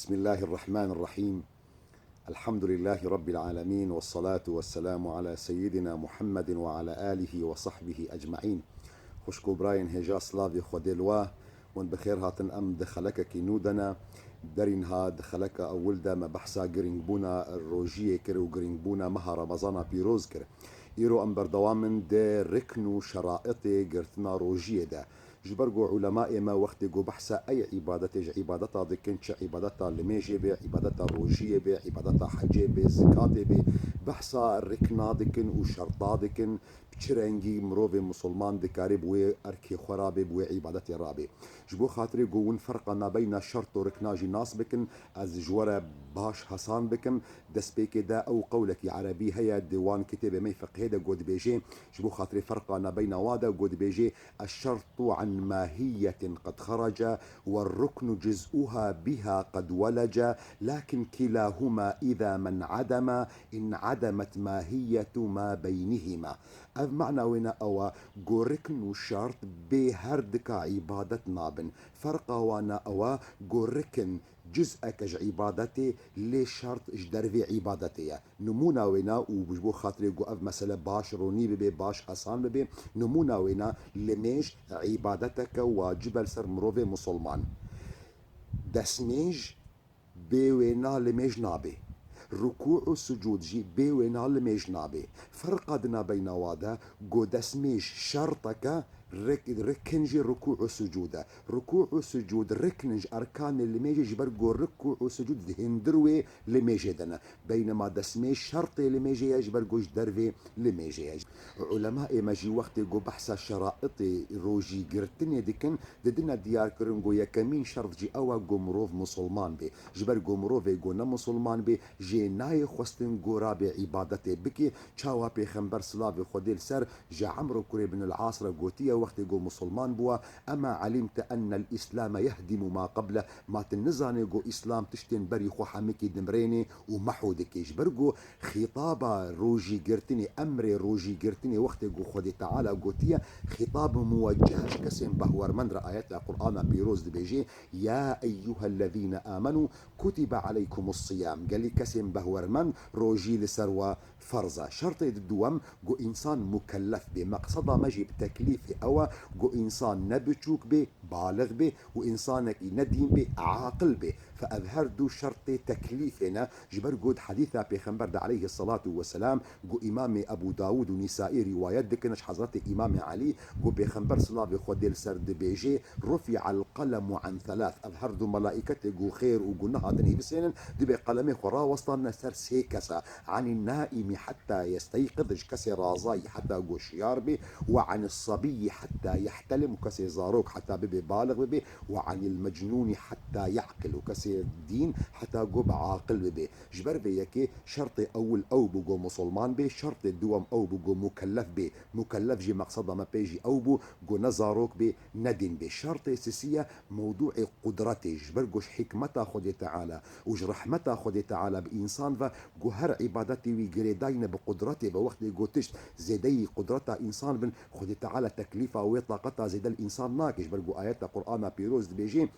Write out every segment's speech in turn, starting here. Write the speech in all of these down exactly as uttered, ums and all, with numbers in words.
بسم الله الرحمن الرحيم. الحمد لله رب العالمين، والصلاة والسلام على سيدنا محمد وعلى آله وصحبه أجمعين. Xwişk û birayên hêja, silavê Xwedê li we. Hûn bi xêr hatin, em di xelekekî nû de ne. Derî niha di xeleka ewil de me behsa girîngbûna rojiyê kir û girîngbûna meha Remezana pîroz kir. Îro em berdewam in di rikn û şeraitê girtina rojiyê de. Ji ber ku ulemayê me wextê ku behsa ey îbadetê ji îbadeta dikin, çi îbadeta limêjê be, îbadeta rojiyê be, îbadeta hecê be, zikatê be, behsa rikna dikin û şerta dikin, bi çi rengî mirovê misilman dikarî bi wê erkê xwe rabê, bi wê îbadetê rabê. Ji bo xatirê ku hûn ferqa nabeyna şert û rikna jî nas bikin, ez ji we re baş hesan bikim. Destpêkê de ew qewlekî erebî heye di wan kitêbê me yê fiqhê de ku dibêje, ji bo xatirê ferqa nabeyna wa de ku dibêje, الشرط عن ماهية قد خرج، والركن جزءها بها قد ولج، لكن كلاهما إذا ما انعدما انعدمت ماهية ما بينهما. Ev mana wê ne ew e, ku rikn û şert bê her dika îbadet nabin. Ferqa wan ne ew e, ku rikn ciz'eke ji îbadetê, lê şert ji dervê îbadetê ye. Nimûna wê ne, û ji bo xatirê ku ev mesele baş ronî bibe, baş hesan bibe, nimûna wê ne, limêj îbadeteke wacib e li ser mirovê misilman. Destmêj bê wêna limêj nabe. Rukû û sucûd jî bê wêna limêj nabe. Ferqa di nabeyna wa de, ku destmêj şerteke, rik-, rikn jî rukû û sucûd e. Rukû û sucûd rikn in ji erkanê limêjê, ji ber ku rukû û sucûd di hundir wê limêjê de ne. Beynema destmêj şertê limêjê ye, ji ber ku ji dervê limêjê ye. Ulemayê me jî wextê ku behsa şeraitê rojî girtinê dikin, didine diyar kirin ku yekemîn şert jî ew e ku mirov misilman bê. Ji ber ku mirovê ku ne misilman bê, jê nayê xwestin ku rabe îbadetê bike. Çawa Pêxember, silavê Xwedê li ser, ji Emr kurê bin al-As re gotiye, wextê ku misilman bûye, أما علمت أن الإسلام يهدم ما قبله، ma tu nizanê ku Îslam tiştên berî xwe hemikî dimirêne û mehû dike. Ji ber ku xîtaba rojî girtinê, emrê rojî girtinê wextê ku Xwedê Teala gotiye, xîtab muwecceh ji kesên behwermend re, ayeta Qur'ana pîroz dibêje, يا أيها الذين آمنوا كتب عليكم الصيام. Gelî kesên behwermend rojî li ser we ferz e. Şertê di duwem, ku însan mukellef bê. Meqseda me jî bi teklîfê ew e, ku însan ne biçûk bê, balix bê û însanekî ne dîn bê, aqil bê. Fe ev her du şertê teklîfê ne. Ji ber ku di hedîsa Pêxember de aleyhisselatu vesselam, ku Îmamê Ebû Dawûd û Nîsaî rîwayet dikin, ji Hezretê Îmamê Elî, ku Pêxember, silavê Xwedê li ser, dibêje, رفع القلم عن ثلاث. Ev her du melaîketê ku xêr û guneha dinivîsênin, dibê qelemê xwe rawestandine ser sê kesa. عن النائم حتى يستيقظ, ji kesê razayî heta ku şiyar bê, وعن الصبي حتى يحتلم, û kesê zarok heta bibê balix bibê, وعن المجنون حتى يعقل, û kesê dîn heta ku bi aqil bibê. Ji ber vê yekê şertê ewil ew bû ku musulman bê, şertê duwem ew bû ku mukellef bê. Mukellef jî meqseda me pê jî ew bû ku ne zarok bê, ne dîn bê. Şertê sisî ye, mewdûê qudretê, ji ber ku ji hikmeta Xwedê Teala û ji rehmeta Xwedê Teala bi însan ve, ku her îbadetê wî girêdayî ne bi qudretê ve, wextê ku tişt zêdeyî qudreta însan bin, Xwedê Teala teklîfa wê taqeta zêde li însan nake, ji ber ku ayeta Qur'ana pîroz dibêje,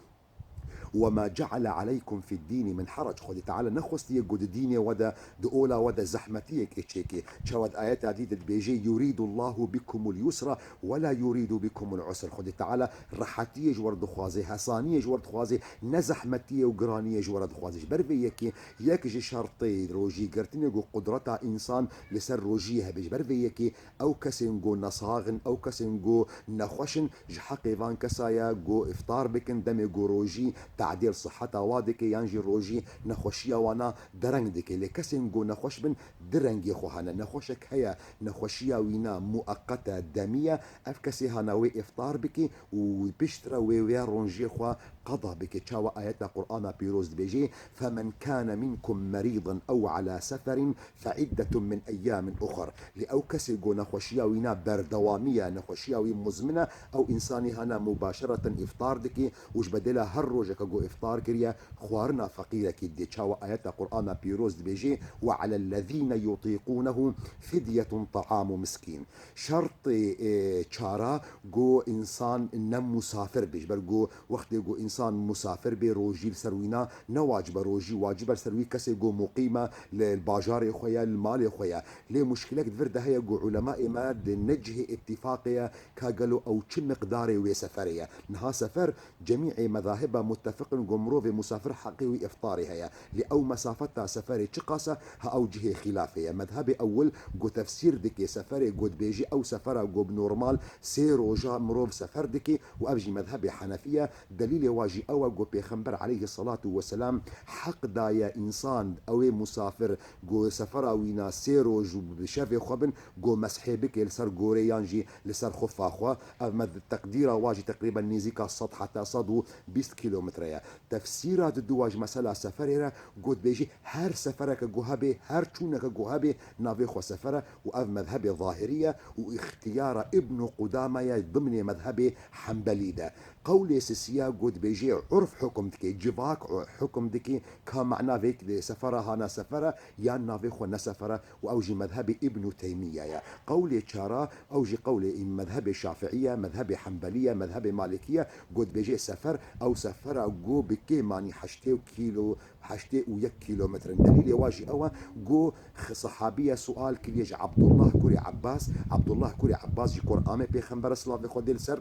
وما جعل عليكم في الدين من حرج. Xwedê Teala nexwestiye ku di dînê we de, di ola we de zehmetiyekê çêke. Çawa di ayeta dî de dibêje, يريد الله بكم اليسر ولا يريد بكم العسر. Xwedê Teala rehetiyê ji we re dixwaze, hesaniyê ji we re dixwaze, ne zehmetiyê û giraniyê ji we re dixwaze. Ji ber vê yekê yek ji şertê rojî girtinê ku qudreta însan li ser rojiyê hebe. Ji ber vê yekê ew kesên ku nesax in, ew kesên ku nexweş in, ji heqê van kesa ye ku îftar bikin, demê ku rojî tedîl siheta wa dike yan jî rojî nexweşiya wana dereng dike. Lê kesên ku nexweş bin, du rengê xwe hene. Nexweşek heye, nexweşiya wîna mueqet e, demî ye. Ev kesê hana wê îftar bike û piştre wê wê ronjê xwe qeda bike. Çawa ayeta Qur'ana pîroz dibêje, فمن كان منكم مريضا أو على سفر فعدة من أيام أخر. Lê ew kesê ku nexweşiya wîna berdewamî ye, nexweşiya wî muzmin e, ew însanî hana mubaşereten îftar dike û ji bedela her rojeke Go iftar kiriye, xwarina feqîrekî didê. Çawa ayeta Qur'ana pîroz dibêjê, "Ve alellezîne yutîqûnehu fidyetun ta'amu miskîn." Şertê, e, çara go însan ne musafir bê. Ji ber go wextê go însan musafir bê, rojî li ser wîna ne wacib e. Rojî wacib e li ser wî kesê go muqîm e, li bajarê xwe ye, li malê xwe ye. Lê muşkilek di vir de heye go ulemayê me di ne cihê îtîfaqê ye ka gelo ew çi miqdarê wê seferê ye. Niha sefer Cemîê mezahiba muttefiq in ku mirovê musafir heqê wî îftarê heye. Lê ew mesafeta seferê çiqas e, ha ew cihê xîlafê ye. Mezhebê ewil ku tefsîr dike seferê, ku dibêjî ew sefera ku bi normal sê roja mirov sefer dike û ev jî mezhebê Henefî ye. Delîlê wa jî ew e ku Pêxember aleyhisselatu vesselam heq daye însan, ew ê musafir ku sefera wîna sê roj û bi şevê xwe bin, ku meshê bike li ser gorê yan jî li ser xufa xwe. Ev me teqdîra wa jî teqrîben nêzîka sed heta sed û bîst kîlometre ye. Tefsîra diduwa ji mesela seferê re got, bêjî her sefereke ku hebê, her çûneke ku hebê, navê xwe sefer e û ev mezhebê zahirî ye û îxtiyara Îbnû Qudame ye dimnê mezhebê Hembelî de. Qewlê sisiya got, bêjê urf hukum dike, civak hukum dike ka mana vê sefera hana sefer e yan navê xwe ne sefer e. û ew jî mezhebê Îbnû Teymîye ye. Qewlê çara, ew jî qewlê mezhebê Şafiî ye, mezhebê Hembelî ye, mezhebê Malikî ye, ku dibêje sefer, ew sefera ku bi kêmanî heştê û kîlo, heştê û yek kîlometre in. Delîlê wa jî ew e ku x-, sehabî ye sual kiriye ji Abdullah kurê Ebbas, Abdullah kurê Ebbas jî kuramê Pêxember e, silavê Xwedê li ser.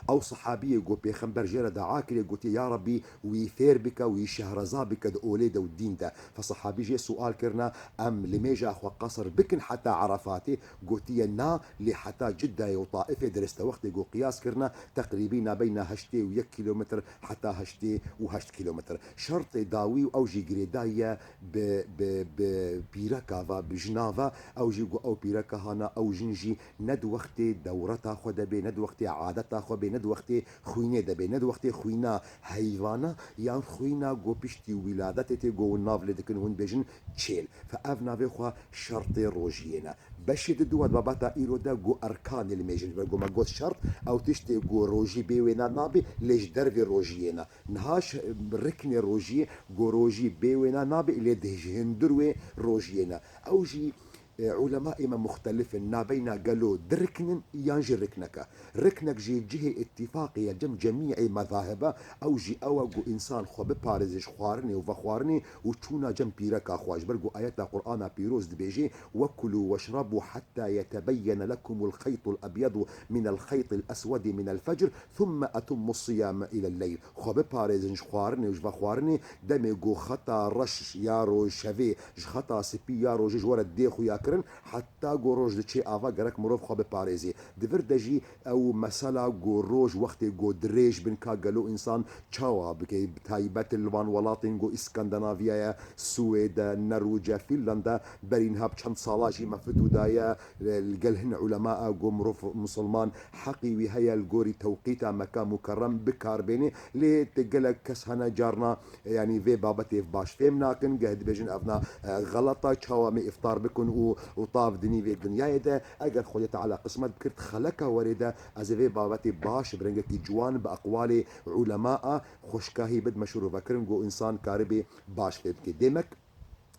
Ew sehabiyê ku Pêxember jê re dua kiriye, gotiye, "Ya Rebbî, wî fêr bike, wî şehreza bike di olê de û dîn de." Fe sehabî jê sual kirine, "Em li mêja xwe qesir bikin heta Erefatê?" Gotiye, "Na, lê heta Ciddayê û Taifê dirist e." Wextê ku qiyas kirine, teqrîbî nabeyna heştê û yek kîlometr heta heştê û heşt kîlometr. Şertê dawî û ew jî girêdayî ye bi, bi, bi pîreka ve, bi jina ve, ew jî ku ew pîreka hana, ew jin jî ne di wextê dewreta xwe de bê, ne di wextê adeta xwe bê, ne di wextê xwînê de bê, ne di wextê xwîna heyvana yan xwîna ku piştî wîladetê tê ku hûn nav lê dikin, hûn bêjin çêl. Fe ev navê xwe şertê rojiyê ne. Beşê diduwa di babeta îro de ku erkanê limêjin, ji ber ku me got şert, ew tiştê ku rojî bê wêna nabê, lê ji dervê rojiyê ne. Niha ş-, riknê rojiyê, ku rojî bê wêna nabê, lê di ji hundir wê rojiyê ne. Ew jî, e, ulemayê me muxtelif in, nabeyna gelo di rikn in yan jî riknek e. Riknek jî cihê îtîfaqê ye cem cemîê mezahiba, ew jî ew e ku însan xwe biparêze ji xwarinê û vexwarinê û çûna cem pîreka xwe. Ji ber ku ayeta Qur'ana pîroz dibêje, "Wekulû weşrebû hetta yetebeyyene lekumul xeytul ebyedu minel xeytil eswedi minel fecr, thumme etummus siyame ilel leyl." Xwe biparêzin ji xwarinê û ji vexwarinê, demê ku xeta reş ya roj şevê ji xeta spî ya rojê ji we re dê xuya kirin, heta ku roj diçê ava gerek mirov xwe biparêzê. Di vir de jî ew mesela ku roj wextê ku dirêj bin ka gelo însan çawa bike, bi taybet li van welatên ku Îskandinaviya ye, Swêde, Nerûce, Fînlanda, berî niha bi çend sala jî me fitû daye, li gel hin ulema a ku mirov misilman heqî wî heye li gorî tewqîta Meka Mukerrem bikar bêne, lê ti gelek kes hene carna, yanî vê babetê baş fêm nakin, geh dibêjin evna, e, xeleta, çawa me îftar bikin û, û tav dinî vê dinyayê de, eger Xwedê Teala qismet bikir, xeleka werê de ez ê vê babetê baş bi rengekî ciwan bi eqwalê ulema a xweşkahî bidme şirovekirin ku însan karibê baş fêm bike. Demek,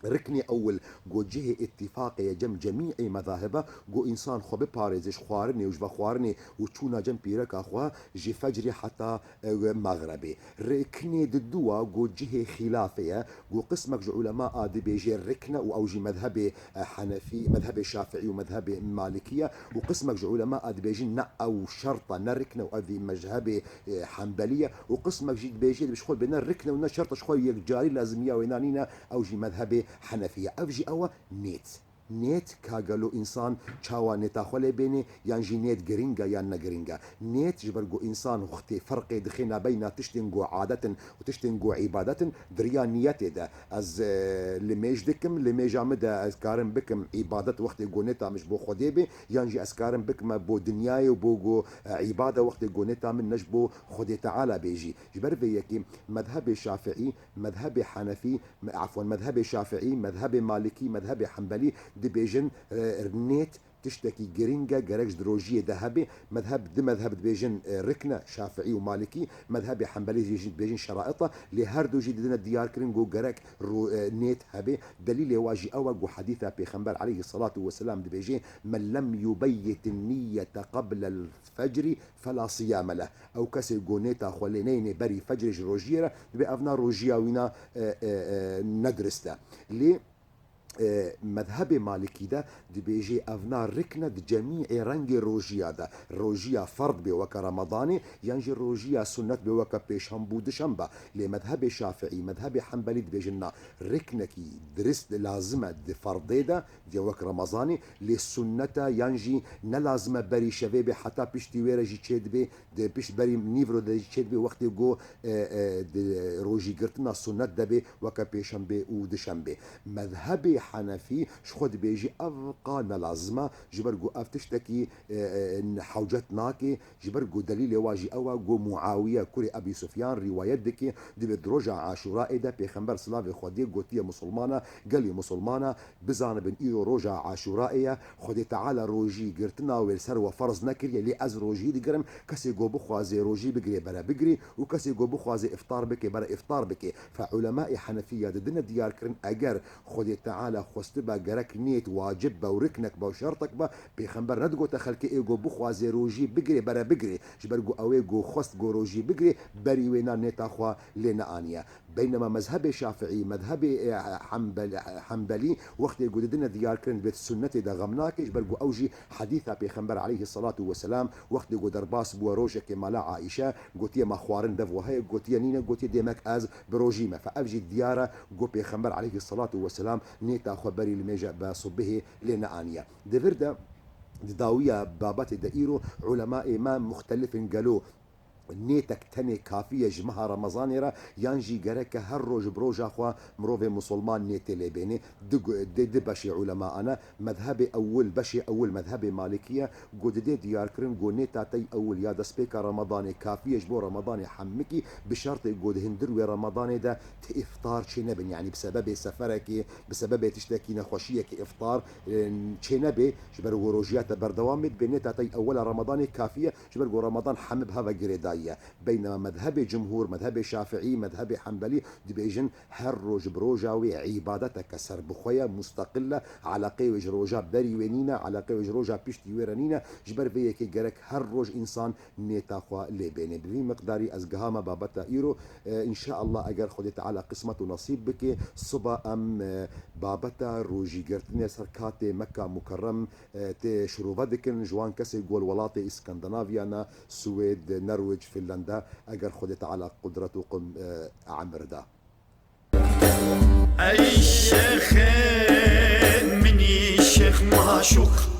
riknê ewil ku cihê îtîfaqê ye cem cemîê mezahiba, ku însan xwe biparêze ji xwarinê û ji vexwarinê û çûna cem pîreka xwe ji fecrê heta, e, mexrebê. Riknê diduwa ku cihê xîlafê ye, ku qismek ji ulema a dibêje rikne û ew jî mezhebê, e, Henefî, mezhebê Şafiî û mezhebê Malikî ye û qismek ji ulema a dibêjin ne ew şert e, ne rikne û ev mezhebê, e, Hembelî ye û qismek jî dibêje, dibêje xwe bê ne rikne û ne şert e, ji xwe yekcarî lazimiya wêna nîne, ew jî mezhebê Henefî ye. Ev jî ew e nêt. Nêt ka gelo însan çawa nêta xwe lê bênê, yan jî nêt giring e yan ne giring e. Nêt ji ber ku însan wextê ferqê dixê nabeyna tiştên ku adet in û tiştên ku îbadet in, di riya niyetê de. Ez, e, limêj dikim, limêja min de ez karim bikim îbadet wextê ku nêta min ji bo Xwedê bê, yan jî ez karim bikime bo dinyayê û bo ku, e, îbade wextê ku nêta min ne ji bo Xwedê Teala bê jî. Ji ber vê yekê mezhebê Şafiî, mezhebê Henefî, me-, efwen, mezhebê Şafiî, mezhebê Malikî, mezhebê Hembelî dibêjin, e, nêt tiştekî girîng e, gerek ji di rojiyê de hebe. Mezheb, di mezheb dibêjin, e, rikne, Şafiî û Malikî, mezhebê Hembelî jî dibêjin şeraît e, lê her du jî didine diyarkirin ku gerek ro-, e, nêt hebe. Delîlê wa jî ew e ku hedîsa Pêxember aleyhisselatu vesselam dibêje, "Men lem yubeyyit niyete qeble'l fecri fela siyame leh." Ew kesê ku nêta xwe lê neyne berî fecrê ji rojiyê re, dibê evna rojiya wîna, e, e, e, ne dirist e. Lê, e, mezhebê Malikî de dibêje evna rikne di cemîê rengê rojiya de. Rojiya ferd bê weke Remadanê, yan jî rojiya sunnet bê weke pêşemb û dişembe. Lê mezhebê Şafiî, mezhebê Hembelî dibêjin na, riknekî dirist lazim e di ferdê de, dê wek Remezanê, lê sunnet e, yan jî ne lazim e berî şevê bê, heta piştî wê re jî çêdibê, di pişt berî nîvro de jî çêdibê, wextê ku, e, e, di rojîgirtina sunnet de bê, weke pêşembê û dişembê. Mezhebê Henefî ji xwe dibêjî ev qa ne lazim e, ji ber ku ev tiştekî, e, e, hewcet nake, ji ber ku delîlê wa jî ew e ku Muawiye kurê Ebî Sufyan rîwayet dike, dibê di roja Aşûrayê de Pêxember silavê Xwedê gotiye musulmana, gelî musulmana, bizanibin îro roja Aşûrayê ye, Xwedê Teala rojî girtina wê li ser we ferz nekiriye, lê ez rojî digirim, kesê ku bixwaze rojî bigirê bere bigirê û kesê ku bixwaze iftar bike bere iftar bike. Fe ulemayê Henefiya didine diyarkirin, eger Xwedê Teala xwestibe gerek nêt wacib be û riknek be û şertek be, Pêxember nedigote xelkê ê ku bixwaze rojî bigirê bere bigirê, ji ber ku ew ê ku xwest ku rojî bigirê, berî wê na nêta xwe lê neaniye. Beynema mezhebê Şafiî, mezhebê, e, Hembel-, Hembelî wextê ku didine diyarkirin dibêt sunnetê de xem nake, ji ber ku ew jî hedîsa Pêxember aleyhisselatu vesselam wextê ku derbas bûwe rojekê mala Aîşe, gotiye, "Ma xwarin dev we heye?" Gotiye, "Nîne." Gotiye, "Dêmek ez bi rojî me." Fe ev jî diyar e ku Pêxember aleyhisselatu vesselam nêta xwe berî limêje be subihê lê neaniye. Di vir de, di dawiya babetê de îro ulemayê me muxtelif in, gelo nêtek tenê kafî ye ji meha Remezanê re, yan jî gereke her roj bi roja xwe mirovê musulman nêtê lê bênê? Di gu-, di, di beşê ulema ane, mezhebê ewil, beşê ewil mezhebê Malikî ye, ku didê diyarkirin ku nêta tey ewil ya destpêka Remadanê kafî ye ji bo Remadanê hemikî, bi şertê ku di hundir wê Remadanê de ti iftar çê nebin, yanî bi sebebê seferekê, bi sebebê tiştekî nexweşiyekê iftar, e, çê nebê, ji ber ku rojiya te berdewam bê, dibê nêta tey ewela Remadanê kafî ye, ji ber ku Remadan hemî bi hev ve girêdayî ye. Beynema mezhebê cumhûr, mezhebê Şafiî, mezhebê Hembelî dibêjin her roj bi roja wê îbadeteke serbixwe ye, musteqil e, eleqeyê wê ji roja berî wê nîne, eleqeyê wê ji roja piştî wê re nîne, ji ber vê yekê gerek her roj însan nêta xwe lê bênê. Bi vî miqdarî ez gihame babeta îro. E, înşeallah eger Xwedê Teala qismet û nesîb bike, siba em, e, babeta rojîgirtinê ser katê Mekka Mukerrem, e, tê şirove dikin ji wan kesê ku li welatê Îskandinavya ne, Swêd, Norwêc, Finlanda, eger Xwedê Teala qudret û qum, e, emir da. Ey şêxê minî şêx maşûq.